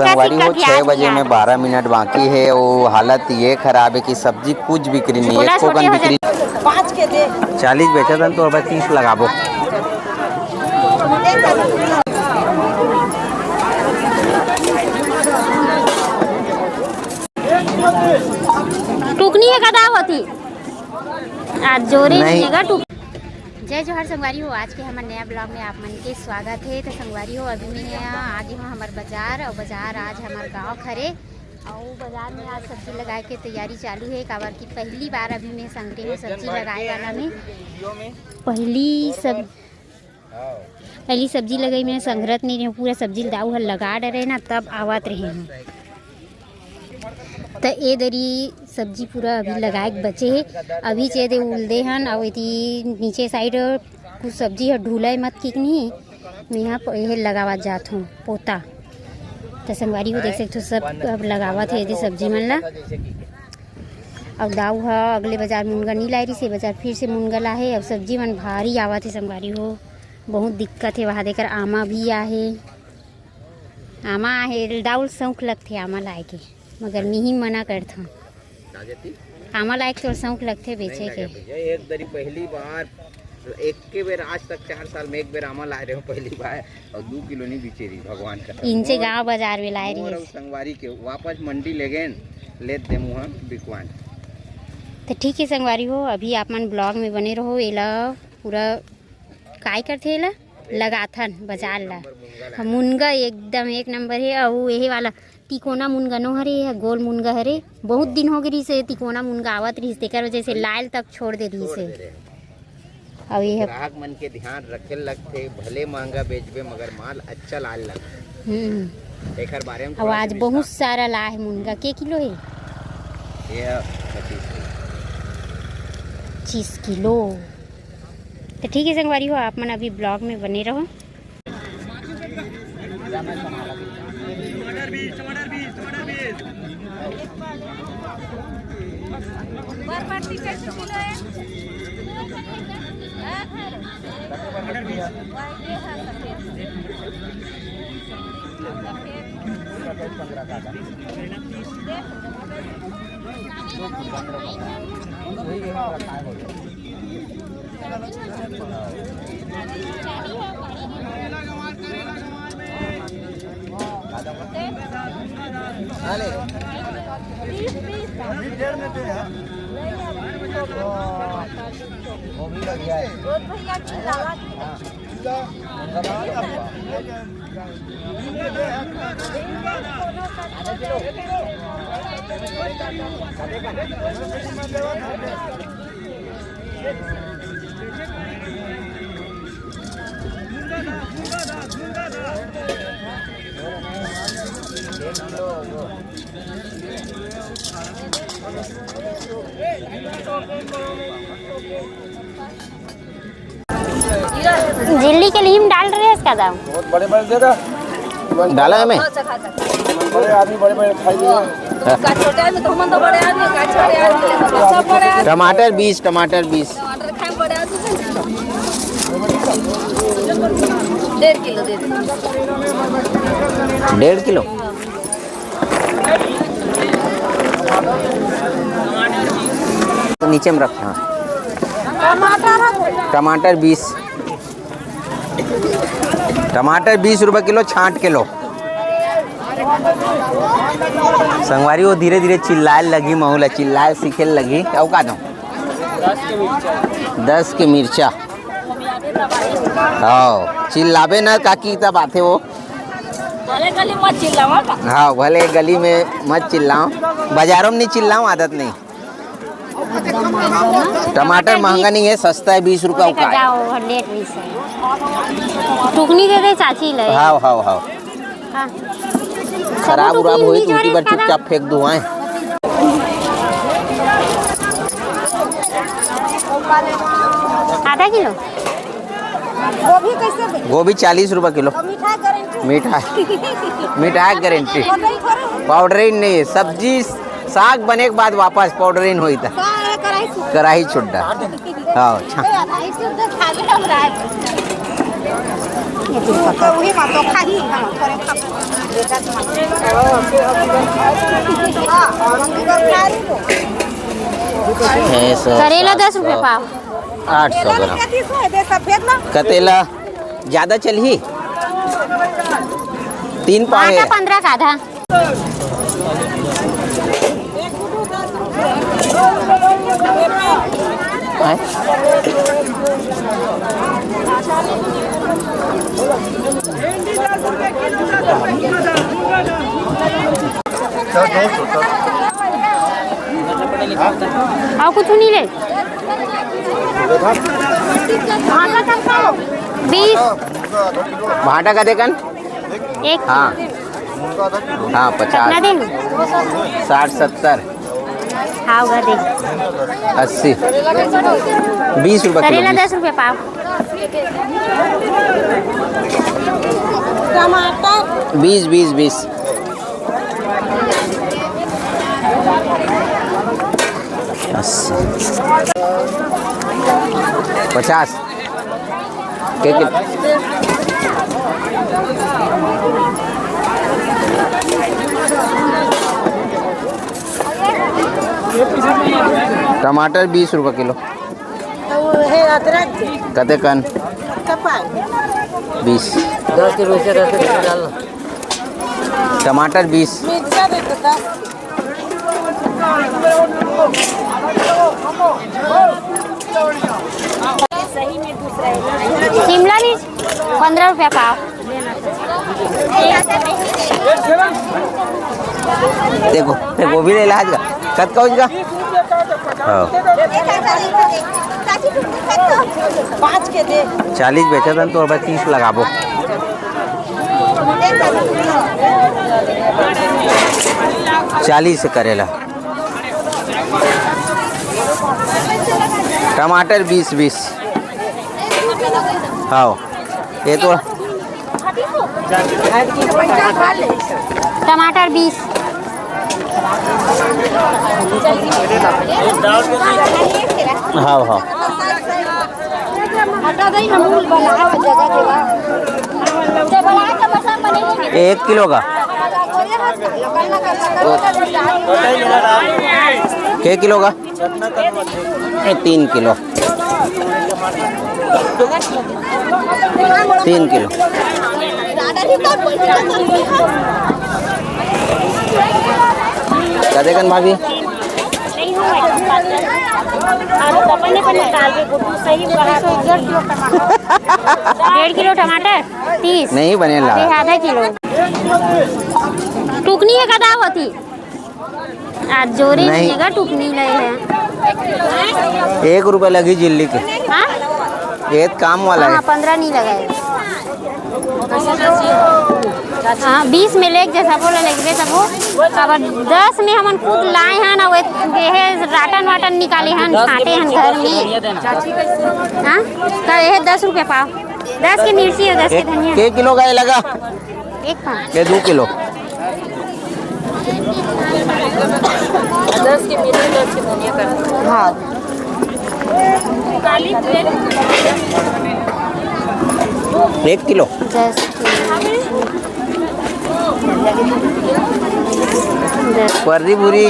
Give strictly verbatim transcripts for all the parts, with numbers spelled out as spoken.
संगवारी हो, छह बजे में बारह मिनट बाकी हे। वो हालत ये खराब हे कि सब्जी कुछ बिक्री नहीं हे, एको कन बिक्री। पाँच के दे। चालीस बेचत हन तो अब तीस लगाबो। टुकनी हे का दाव होती? आज जोरे नहीं। नहीं हे का टुक-। जय जोहार संगवारी हो, आज के हमर नया vlog में आप मन के स्वागत हे। तो संगवारी हो, अभी मैं आगे हूँ हमर बाजार, और बाजार आज हमर गाँव खरे, और बाजार में आज सब्जी लगाए के तैयारी चालू हे, काबर कि पहली बार अभी मैं संगरे हूँ सब्जी लगाए वाला में। पहली सब पहली सब्जी लगई में संघरत नहीं रहे, पूरा सब्जी ल दाऊ हर लगा डरे ना, तब आवत रहे हूँ। त ए दरी सब्जी पूरा अभी लगाए के बचे हे, अभी चे दे उलदे हन, अउ एती नीचे side कुछ सब्जी ह ढूलय मत किकनी, मेहा प-, एहे लगावत जात हूँ पोता। त संगवारी हो देख सकथो सब अब लगावत हे एदे सब्जी मन ला। अउ दाऊ ह अगले बाजार मुनगा नी लाए रिहिस, ए बाजार फिर से मुनगा लाहे। अउ सब्जी मन भारी आवत हे संगवारी हो, बहुत दिक्कत हे वहाँ देकर। आमा भी आहे, आमा आहे, दाऊ ल शौक लगथे आमा लाए के, मगर मिही मना करथन। का जती? आमा लाए के तोर शौक लगथे बेचे के। लगे भैया, एक दरी पहली बार, एक के बेर आज तक चार साल में एक बेर आमा लाए रहे हो पहली बार, और दू किलो नहीं बेचे रही भगवान का। इंचे गांव बाजार में लाए रही। संगवारी के वापस मंडी ले गए, लेत दे मुहा बिकवान। तो ठीक है संगवारी हो, अभी आप मन vlog में बने रहो, एला पूरा काय करथे एला? लगाथन बाजार ला। मुनगा एकदम एक नंबर हे। अउ एहे वाला तिकोना मुनगा नो हरे, एहा गोल मुनगा हरे। बहुत दिन हो गे रिहिस हे, तिकोना मुनगा आवत रिहिस, तेकर वजह से लायल तक छोड़ दे रिहिस हे। अउ ये ग्राहक मन के ध्यान रखे लगथे, भले महंगा बेचबे मगर माल अच्छा लायल लगथे। हम्म। एकर बारे में अउ आज बहुत सारा लाए हे मुनगा। के किलो हे? ये पच्चीस किलो। पच्चीस किलो। तो ठीक है संगवारी हो, आप मन अभी vlog में बने रहो। बरबट्टी कैसे किलो है? झिल्ली के लीम डाल रहे हैं इसका दाम। बहुत बड़े बड़े दे रहा। डाला है मैं? बड़े आदमी बड़े बड़े खाई लिए। का छोटे आदमी तो हम तो बड़े आदमी, का छोटे आदमी, सब बड़े आदमी। टमाटर बीस, टमाटर बीस। टमाटर खाए बड़े आदमी। डेढ़ किलो दे दे। डेढ़ किलो? तो नीचे में रखे हैं। टमाटर बीस, टमाटर बीस रुपए किलो, छांट के लो। संगवारी, वो धीरे धीरे चिल्लाए लगी, महू ला चिल्लाए सीखे लगी। अउ का दो? दस के मिर्चा। हाँ, चिल्लाबे ना काकी, तब आथे वो। भले गली मत चिल्लाओ का? हाँ, भले गली में मत चिल्लाओ, बाजारों में नहीं चिल्लाओ, आदत नहीं। टमाटर महंगा नहीं है, सस्ता है, बीस रुपया का है। जाओ, लेट भी से। टुकनी दे दे चाची ले। हाँ, हाँ, हाँ। हाँ। खराब उराब होई तो उल्टी बार चुपचाप फेंक दो, आए। आधा किलो। गोभी कैसे दे? गोभी चालीस रुपए किलो। और मिठाई गारंटी? मिठाई, मिठाई गारंटी। पाउडर ही थोड़े होता। पाउडर ही नहीं है, सब्जी साग बने के बाद वापस पाउडर ही होई था। साग है, कढ़ाई छुट्टा। कढ़ाई छुट्टा। हाँ, अच्छा। कढ़ाई छुट्टा खा ले हम रात। वही मात्र खाही, हाँ, थोड़े खा। करेला दस रुपया पाव। आठ सौ ग्राम। कतेला ज्यादा चलही? तीन पाव हे। पंद्रह का आधा। आय? अउ कुछ नहीं ले। बीस। भांटा का देखन? एक। हाँ। हाँ, पचास। कितना देंगे? साठ, सत्तर। हाँ, होगा दे। अस्सी। बीस रुपये किलो, करेला बीस। दस रुपये पाव। टमाटर। बीस, बीस, बीस। अस्सी। पचास। के, के? टमाटर बीस रुपये किलो। तो हे अदरक के। कते कन? कपाल। बीस। दस के बीस, दस के बीस डाल। टमाटर बीस। मिर्चा दे दो दस। शिमला मिर्च पंद्रह रुपया पाव। देखो, ये गोभी ले ला आज का। कतका हो इसका? हाँ। पाँच के दे। चालीस बेचा था तो अब तीस लगाबो। चालीस करेला। टमाटर बीस बीस। हाँ, ये तो टमाटर बीस। हाँ, हाँ। एक किलो का? के किलो का? ए, तीन किलो। तीन किलो। कतेकन भाभी? डेढ़ किलो टमाटर, तीस। नहीं बने ला। अरे, आधा किलो। टुकनी हे का दाव होती? आज जोरे नहीं। नहीं हे का, टुकनी ले हे। एक रुपया लगी जिल्ली के। हाँ? ये काम वाला हाँ, है। पंद्रह नहीं लगा है। हाँ, बीस में लेग जैसा बोला, लेगबे तब हो। अब दस में हमन खुद लाए हन, ना वे, ये हे राटन वाटन निकाले हन, छांटे हन घर में। हाँ? का ये दस रुपया पाव। दस के मिर्ची हे, दस के एक, धनिया। के किलो का ये लगा? एक पाव। ये दो किलो। दस के मिर्ची, दस के धनिया कर। हाँ। एक किलो। दस के। दस। पर्री भूरी।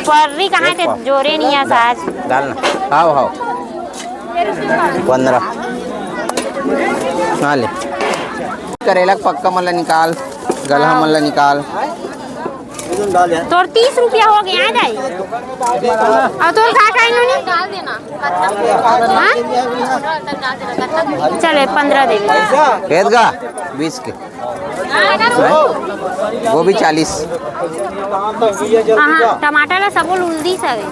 पर्री कहाँ थे? जोरे नहीं आ साज। डालना। हाव, हाव। पंद्रह। हाँ, ले। करेला पक्का मन ला निकाल, गलहा मन ला निकाल। तोर तीस रुपया हो गया, आ जाए। अउ तोर का का इन्होंने? हाँ? चले, पंद्रह दे। भेद का? बीस के। गोभी चालीस। हाँ, टमाटर ला सबो लुल दिस हवे।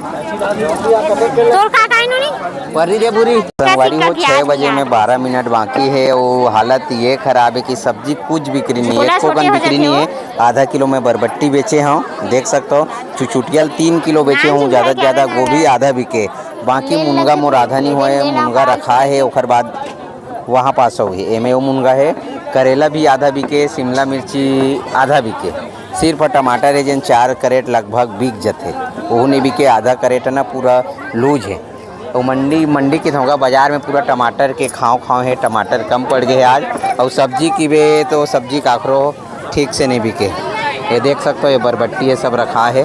तोर का का इन्होंने? परी रे बुरी। संगवारी हो, छह बजे में बारह मिनट बाकी हे। वो हालत ये खराब हे कि सब्जी कुछ बिक्री नहीं हे, एको कन बिक्री नहीं हे। आधा किलो में बरबट्टी बेचे हूँ, देख सकते हो। चुचुटियल तीन किलो बेचे हूँ, ज़्यादा से ज़्यादा गोभी आधा बिके, बाकी मुनगा मोर आधा नहीं होए, मुनगा रखा हे, ओकर बाद वहाँ पास हो गई। एमे वो मुनगा हे, करेला भी आधा बिके, शिमला मिर्ची आधा बिके, सिर्फ टमाटर हे जेन चार कैरेट लगभग बिक जथे, ओहू नहीं बिके, आधा कैरेट ना पूरा लूज हे। तो मंडी, मंडी के थोंगा बाजार में पूरा टमाटर के खांव खांव हे, टमाटर कम पड़ गए हे आज। और सब्जी की बे तो सब्जी काखरो ठीक से नहीं बिके। ये देख सकते हो, ये बरबट्टी ये सब रखा है।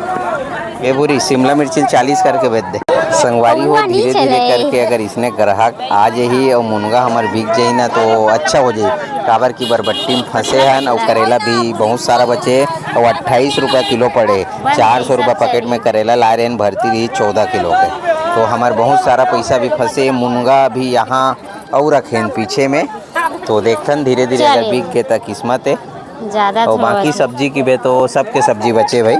ये पूरी शिमला मिर्ची चालीस करके बेच दे संगवारी हो। धीरे धीरे करके अगर इसने ग्राहक आ जाही और मुनगा हमार बिक जाही ना, तो अच्छा हो जाही। काबर की बरबट्टी में फंसे हन और करेला भी बहुत सारा बचे और अट्ठाईस रुपया किलो पड़े। चार सौ रुपया पैकेट में करेला ला रहे हैं, भरती रही चौदह किलो के। तो हमार बहुत सारा पैसा भी फंसे, मुनगा भी यहाँ और रखेन पीछे में। तो देखथन धीरे धीरे अगर बिक के त किस्मत है। ज्यादा और बाकी सब्जी की बे तो सबके सब्जी बचे भाई।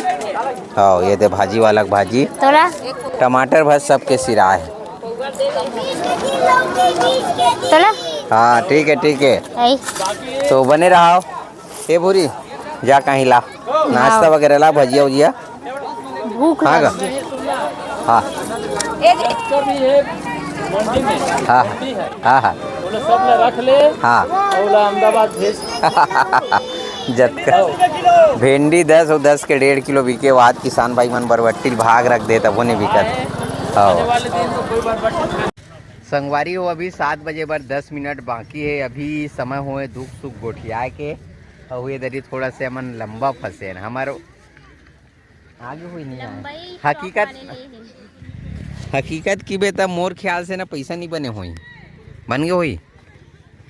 हाँ, ये दे भाजी वाला के भाजी। तोला? टमाटर भर सबके सिरा है। तोला? हाँ, ठीक है, ठीक है। तो बने रहो। ए भूरी, जा कहीं ला नाश्ता वगैरह ला, भजिया उजिया। भूख हाँ लग गा। हाँ। हाँ, हाँ, हाँ। हाँ। जतका भेंडी दस और दस के डेढ़ किलो बिके, वाद किसान भाई मन बरबट्टी भाग रख दे, तबो नहीं बिकत। हाँ। संगवारी हो, अभी सात बजे बर दस मिनट बाकी है। अभी समय होए दुख सुख गोठियाए के, और ये दरी थोड़ा से हमन लंबा फंसे हैं। हमार आगे हुई नहीं आए। हकीकत, हकीकत की बे त मोर ख्याल से ना पैसा नहीं बने होई, बन गए होई,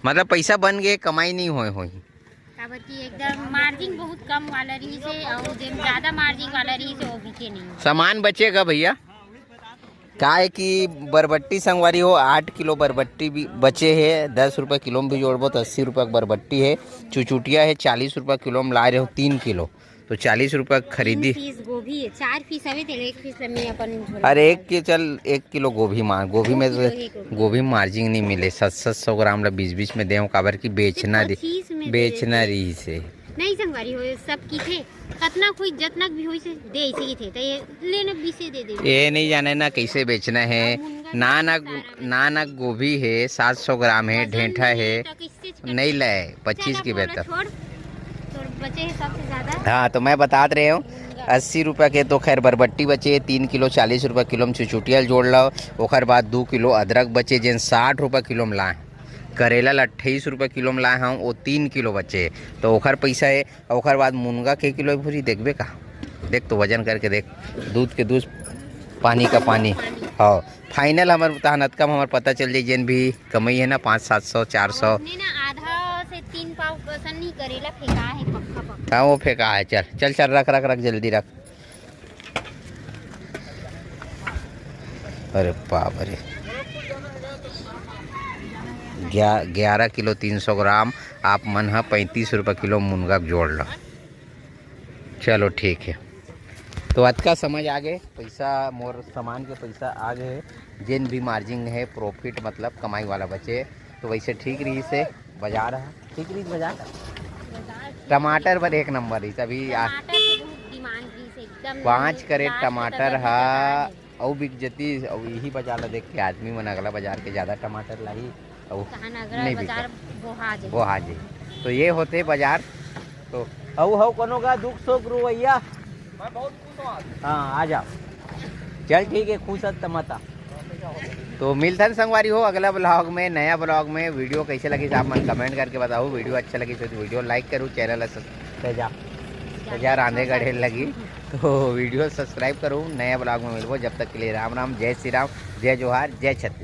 मतलब पैसा बन गए, कमाई नहीं होए होई। काबर कि एकदम मार्जिन बहुत कम वाला रहिस हे, अउ जेन ज्यादा मार्जिन वाला रहिस हे, वो बिके नहीं। सामान बचेगा भैया, काहे कि बरबट्टी संगवारी हो, आठ किलो बरबट्टी भी बचे हे, दस रुपये किलो में भी जोड़बो तो अस्सी रुपये के बरबट्टी हे। चुचुटिया हे, चालीस रुपये किलो में ला रहे हो तीन किलो, तो चालीस रुपये खरीदी। तीन पीस गोभी हे, चार पीस हवे, तेला एक पीस ला मैं अपन झोला अरे एक के चल, एक किलो गोभी मार, गोभी में गोभी में मार्जिन नहीं मिले, सात सात सौ ग्राम ला बीच बीच में देव, काबर कि बेचना रही, बेचना रही से। नहीं संगवारी हो, सब की थे, कतना कोई जतना भी होई से दे इसे की थे, तो ये लेना बीसे दे दे। ये नहीं जाने ना कैसे बेचना है। ना ना, ना ना गोभी है, सात सौ ग्राम है, ढेंठा है, नहीं लाए, पच्चीस की बेहतर। हाँ, तो मैं बतात रहे हूँ, अस्सी रुपये के तो खैर बरबट्टी बचे, तीन किलो चालीस रुपये किलो में चुचुटिया जोड़ लो, ओकर बाद दो किलो अदरक बचे, जेन साठ रुपये किलो में लाए। करेला ला अट्ठाईस रुपये किलो में लाए हूँ, वो तीन किलो बचे, तो ओकर पैसा है। और ओकर बाद मुनगा के किलो भूरी देखबे का, देख तो वजन करके देख, दूध के दूध, पानी का पानी। हाँ, फाइनल हमर तहन अतका में हमर पता चल जाई, जेन भी कमाई है ना, पाँच सात सौ, चार सौ। नहीं ना, आधा से तीन पाव असन नहीं, करेला फेंका है, पक्का पक्का। हाँ, वो फेंका है। चल चल चल, रख रख रख, जल्दी रख। अरे बाप रे, ग्या-, ग्यारह किलो तीन सौ ग्राम, आप मन ह पैंतीस रुपये किलो मुनगा के जोड़ लो। चलो ठीक है, तो अतका समझ आ गए, पैसा मोर सामान के पैसा आ गए, जेन भी मार्जिन है, प्रॉफिट मतलब कमाई वाला बचे, तो वैसे ठीक रही से बाजार है, ठीक रही बाजार। टमाटर बर एक नंबर रही अभी। टमाटर के बहुत डिमांड रही से एकदम। पाँच कैरेट टमाटर हा अउ बिक जतिस, अउ इही बजार ला देख के आदमी मन अगला बजार के ज्यादा टमाटर लाही, अउ तहन अगला नहीं बिके। बजार बोहा जाही। बोहा जाही। तो ये होथे बजार। तो अउ हव कोनो का दुख सुख रुवैया? मैं बहुत खुश हूँ आज। हाँ, आ जाओ। चल ठीक है, खुश हस त मता। तो मिलथन संगवारी हो अगला ब्लॉग में, नया ब्लॉग में। वीडियो कैसे लगी आप मन कमेंट करके बताओ। वीडियो अच्छा लगी तो वीडियो लाइक करो, चैनल ला सब्स-, तेजा, तेजा रांधे गढ़े लगी। तो वीडियो सब्सक्राइब करो, नया ब्लॉग में मिलबो। जब तक के लिए राम राम, जय श्री राम, जय जोहार, जय छत्तीसगढ़।